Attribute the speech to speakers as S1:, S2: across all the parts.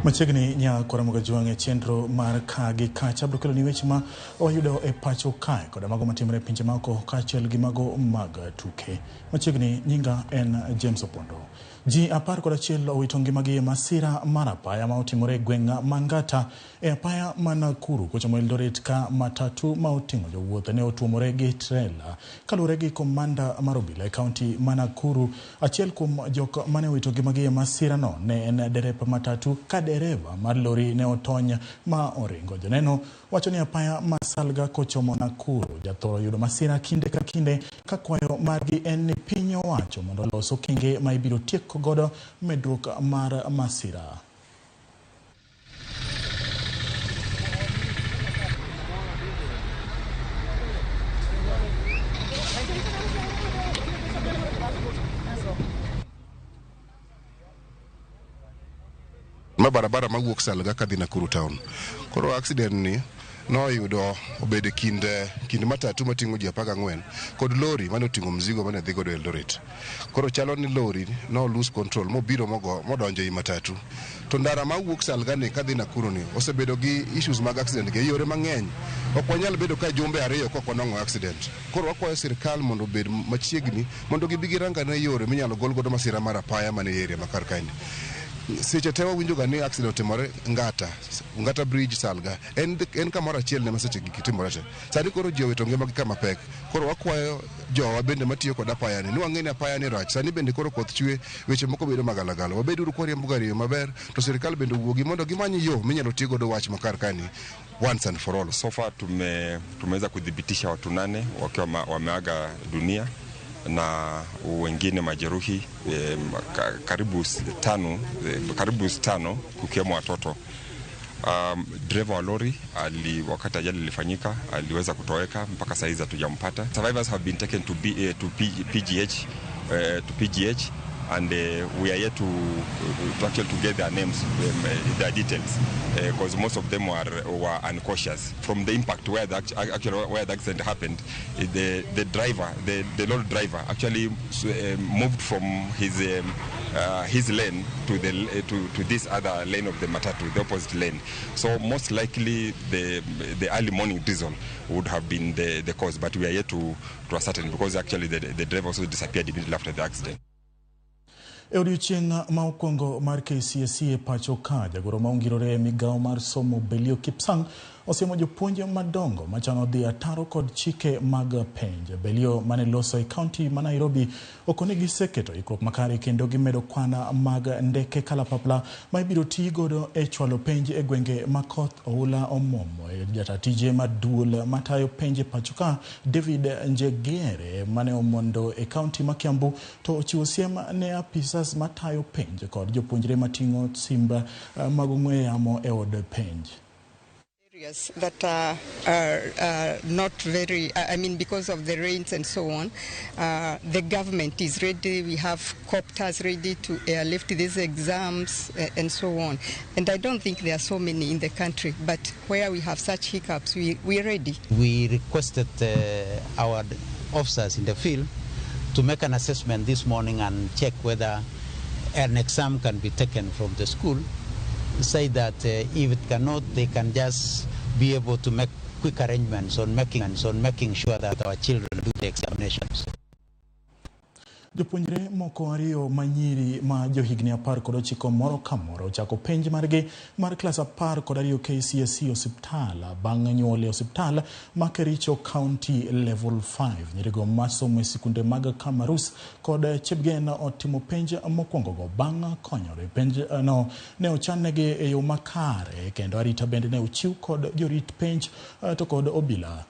S1: Machiegni nya Ramogi Jwang' e chenro mar ka gi kacha biro keloni weche ma wayudo e pacho kae koda mago matimore e pinje maoko kaachiel gi mago mag tuke. Machiegni nyinga en James Opondo. Ji 11 owito ngimagi e masira mar apaya ma otimore e gweng' Mangata e apaya ma Nakuru kochomo Eldoret ka matatu ma oting'o jowuoth ne otuomore gi trela. Kaluwore gi komanda mar obila e kaunti ma Nakuru, achiel kuom jok mane owito ngimagi e masirano ne en derep matatu ka dereva mar lori ne otony ma oringo. Joneno wacho ni apaya ma Salga kochomo Nakuru jathoro yudo masira kinde ka kinde ka kwayo margi en ni piny owacho mondo olos okenge ma ibiro tiek godo medruok mar masira.
S2: Ma barabara mawuok Salga kadhi Nakuru town. Koro accident ni noyudo obedo kind matatu mating'o ji 14 kod lori mane oting'o mzigo mane dhi godo Eldoret. Koro chalo ni lori no lose control mobiro modonjo ei matatu. To ndara mawuok Salga ni kadhi Nakuru ni osebedo gi issues mag accident gi yore mang'eny. Ok wanyal bedo ka jumbe ariyo kok wanong'o accident. Koro wakwayo sirkal mondo obed machiegni mondo gibi girangane yore minyalo gol godo masira mar apaya mane area ma kar kaendi. Seche te wawinjo ga ni accident otimore Ngata Bridge Salga. En kamoro achiel ne ma seche giki timore te. Sani koro ji owito ngimagi kama pek. Koro wakwayo jowa bende matiyo kod apaya ni wang'e ni apaya ni rach. Sani bende koro koth chwe, weche moko bedo magalagala. Wabed uru kwariembo gari e yo maber, to sirkal bende owuogi mondo gimany yo minyalo ti godo wach ma kar kaeni once and for all.
S3: So far tumeweza kudhibitisha watu 8 wakiwa wameaga dunia na wengine majeruhi karibu tano kukiwemo watoto. Driver wa lori wakati ajali ilifanyika aliweza kutoweka, mpaka saa hizi hatujampata. Survivors have been taken to PGH and we are yet to actually to get their names, their details, because most of them were unconscious from the impact where the accident happened. The lorry driver actually moved from his lane to to this other lane of the matatu, the opposite lane. So most likely the early morning diesel would have been the cause, but we are yet to ascertain, because actually the driver also disappeared immediately after the accident.
S1: E odiochieng' ma okwongo mar KCSE e pacho ka, jagoro ma ongirore e migawo mar somo Belio Kipsang osiemo jopuonj madongo machano dhi ataro kod chike mag penj. Belio mane loso e kaunti ma Nairobi okoni giseketo ikruok makare kendo gimedo kwan mag ndeke kalapapla ma ibiro ti godo e chwalo penj e gwenge ma koth oula omuomo. Jata tije mar duol matayo penj e pacho ka David Njegere mane omondo e kaunti ma Kiambu to ochiwo siem ne apisas matayo penj kod jopuonjre mating'o simba mag ong'we yamo e od penj.
S4: Areas that are not very, I mean, because of the rains and so on, the government is ready. We have copters ready to airlift these exams and so on. And I don't think there are so many in the country, but where we have such hiccups, we're ready.
S5: We requested our officers in the field to make an assessment this morning and check whether an exam can be taken from the school. Say that if it cannot, they can just be able to make quick arrangements on making sure that our children do the examinations.
S1: Jopuonjre moko ariyo ma nyiri ma johigni 19 moro ka moro ochako penj margi mar klas 12 KCSE osiptal bang' nyuol e osiptal ma Kericho County Level 5. Nyirigo masomo e sikunde mag Kamarus kod Chepgen otimo penj mokwongogo bang' konyore. Penj no ne ochan-negi e yo makare kendo arita bende ne ochiw kod jorit penj to kod obila.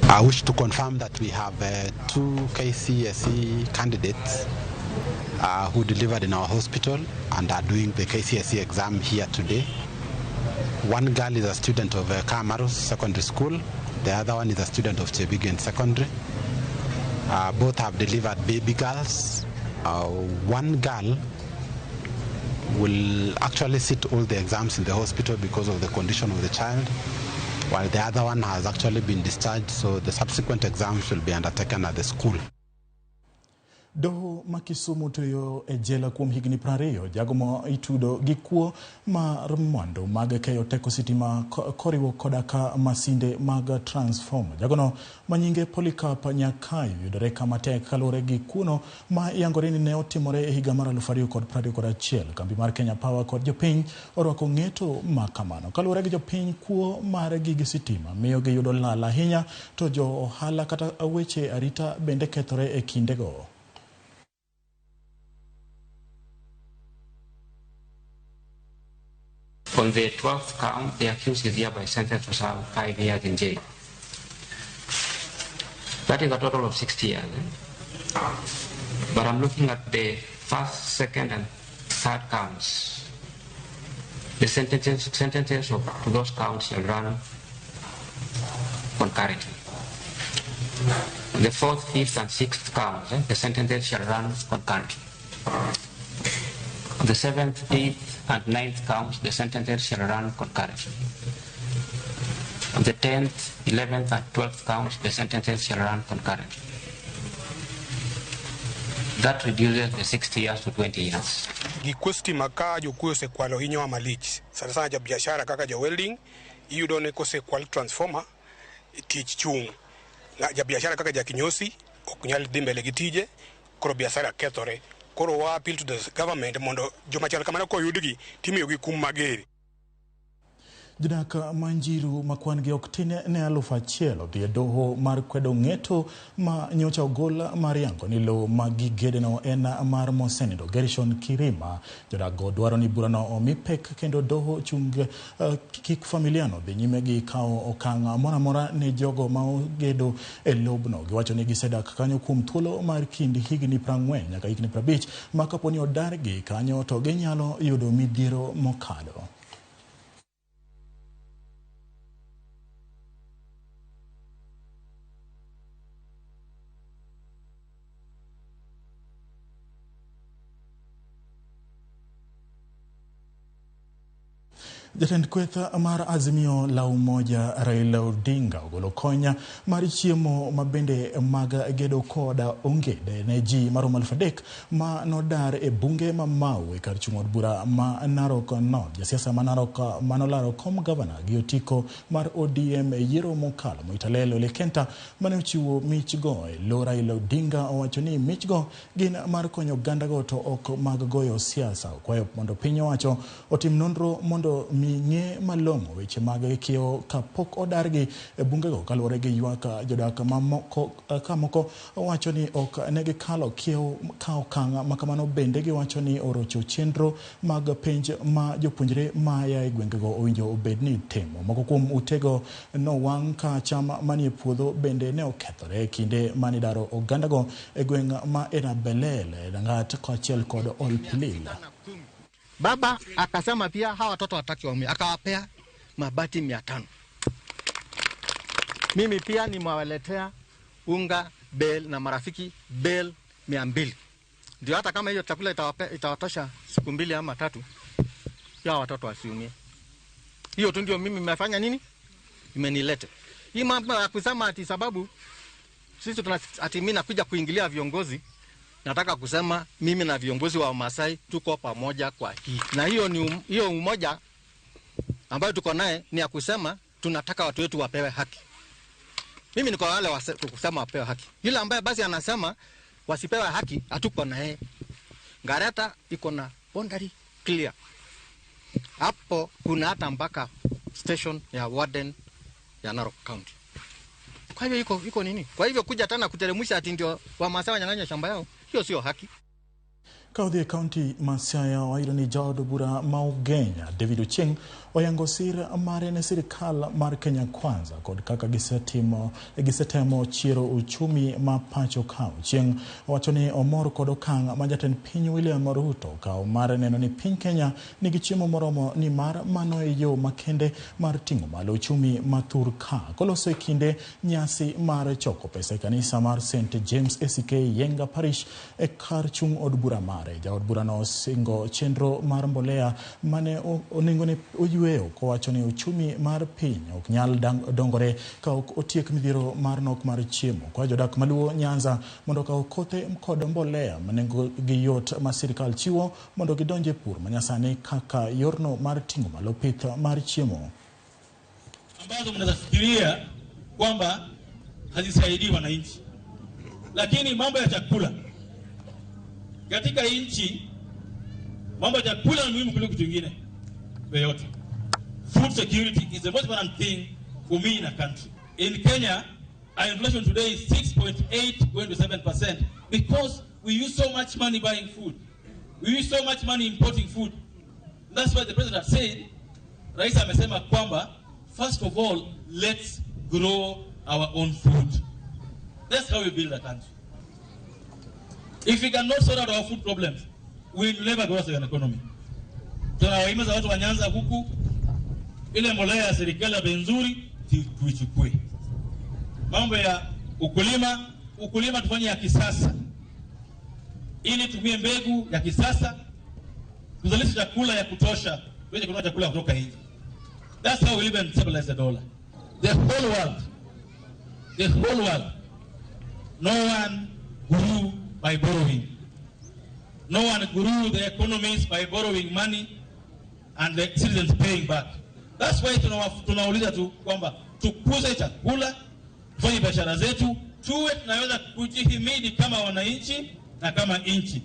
S6: I wish to confirm that we have 2 KCSE candidates who delivered in our hospital and are doing the KCSE exam here today. One girl is a student of Kamarus Secondary School. The other one is a student of Chebigen Secondary. Both have delivered baby girls. One girl will actually sit all the exams in the hospital because of the condition of the child. while the other one has actually been discharged, so the subsequent exams will be undertaken at the school.
S1: Doho ma Kisumu tweyo e jela kuom higni 20 jago ma itudo gi kuo mar mwandu mag keyo teko sitima koriwo koda ka masinde mag transformer. Jagono ma nyinge Polycarp Nyakayo yudore kama tek kaluwore gi kuono ma yangore ni ne otimore e higa mar 2021. Kambi mar Kenya Power kod jopiny orwako ng'eto ma kamano. Kaluwore gi jopiny, kuo mar gige sitima miyo giyudo lal ahinya, to jo ohala kata weche arita bende kethore e kindego.
S7: On the 12th count, the accused is hereby sentenced to serve 5 years in jail. That is a total of 60 years. But I'm looking at the first, second, and third counts. The sentences of those counts shall run concurrently. The fourth, fifth, and sixth counts, the sentences shall run concurrently. The seventh, eighth, and ninth counts, the sentences shall run concurrently. The 10th, 11th, and 12th counts, the sentences shall run concurrently. That reduces the 60 years to 20 years.
S8: Gik stima ka jokuoye osekwalo hinyowa malich. Sana sana ja biashara kaka ja welding, iyudo ni kosekwal transformer, tich chung'. Ja biashara kaka ja kinyosi ok nyal dhi mbele gi tije, koro biashara kethore. Koro wa appeal to the government mondo joma chal kamano koyudgi timiyogi kum mager.
S1: Jodak ma Njiru ma kwan gi ok tin ne 1000 odhi e doho mar kwedo ng'eto ma nyocha ogol mar yango ni lowo ma gigedeno en mar mosenindo Gershon Kirima. Jodak go dwaro ni burano omi pek kendo doho chung kik familiano dhi nyime gi kawo okang' moro amora ne jogo ma ogedo e lobno. Giwacho ni gisedak kanyo kuom thuolo mar kind higni 40 nyaka higni 50 ma kapo ni odargi kanyo to ginyalo yudo midhiero mokalo. Jatend kweth mar Azimio la Umoja Raila Odinga ogolo konya mar chiemo mabende mag gedo koda ongede ne ji maromo 3,000 ma nodar e bunge ma Mau e kar chung' od bura ma Narok North. Jasiasa ma Narok manolaro kom gavana gi otiko mar ODM e yiero mokalo Moitalel Ole Kenta mane ochiwo michgo e lo Raila Odinga owacho ni michgo gin mar konyo ogandago to ok mag goyo siasa. Okwayo mondo piny owacho otim nonro mondo ming'e malong'o weche mag kiewo kapok odargi e bungego kaluwore gi ywak jodak mamoko ka moko wacho ni ok ne gikalo kiewo ka okang' ma kamano. Bende giwacho ni orocho chenro mag penj ma jopuonjre maya e gwengego owinjo obed ni timo. Moko kuom utego nowang' ka cham manie puodho bende ne okethore e kinde manidaro ogandago e gweng' ma Enabelele, Langat kaachiel kod Olpilil.
S9: Baba akasema pia hawa watoto wataki waumie, akawapea mabati 500. Mimi pia nimewaletea unga bel na marafiki bel 200. Ndio hata kama hiyo chakula itawatosha siku 2 ama 3, ya watoto wasiumie. Hiyo tu ndio mimi nimefanya nini? Imenilete. Hii mambo ya kusema ati sababu sisi tuna ati mimi nakuja kuingilia viongozi. Nataka kusema mimi na viongozi wa Masai tuko pamoja kwa hii. Na hiyo ni hiyo umoja ambayo tuko naye ni ya kusema tunataka watu wetu wapewe haki. Mimi niko wale kusema wapewe haki. Yule ambaye basi anasema wasipewe haki hatuko naye. Ngareta iko na boundary clear. Hapo kuna hata mpaka station ya warden ya Narok County. Kwa hivyo iko nini? Kwa hivyo kuja tena kuteremsha ati ndio wa Masai wanyang'anya shamba yao, hiyo sio haki.
S1: Ka odhi e kaunti ma Siaya wayudo ni jaod bura ma Ugenya David Ochieng oyango sir mare ne sirikal mar Kenya Kwanza kod kaka gisetemo chiero uchumi ma pacho ka. Ochieng owacho ni omor kod okang' ma jatend piny William Ruto okawo mar neno ni piny Kenya nigi chiemo moromo ni mar mano e yo makende mar ting'o malo uchumi ma thur ka. Koloso e kinde nyasi mar choko pesa e kanisa mar St James ACK Yenga Parish e kar chung' od bura ma mare. Jaod burano osingo chenro mar mbolea mane onengone oyweyo kowacho ni uchumi mar piny ok nyal dongore ka ok otiek midhiero mar nok mar chiemo. Kwa jodak maluo Nyanza mondo okaw kothe kod mbolea ma nengogi yot ma sirikal chiwo mondo gidonj e pur manyasani kaka yorno mar ting'o malo pith mar chiemo.
S10: Ambazo mnazafikiria kwamba hazisaidii wananchi, lakini mambo ya chakula katika nchi, mambo ya chakula ni muhimu kuliko kitu kingine yoyote. Food security is the most important thing for me in a country. In Kenya, our inflation today is 6.8 going to 7% because we use so much money buying food. We use so much money importing food. That's why the president said, Rais amesema kwamba, first of all, let's grow our own food. That's how we build a country. If we cannot sort out our food problems, we will never grow as an economy. Tunawahimiza watu wa Nyanza huku, ile mbolea ya serikali ya bei nzuri tuichukue. Mambo ya ukulima, ukulima tufanye ya kisasa, ili tumie mbegu ya kisasa, tuzalishe chakula ya kutosha, tuweze kununua chakula kutoka nje. That's how we live and stabilize the dollar. The whole world, no one grew by borrowing. No one grew the economies by borrowing money and the citizens paying back. That's why tunauliza tu kwamba tukuze chakula, tufanye biashara zetu, tuwe tunaweza kujihimidi kama wananchi na kama nchi.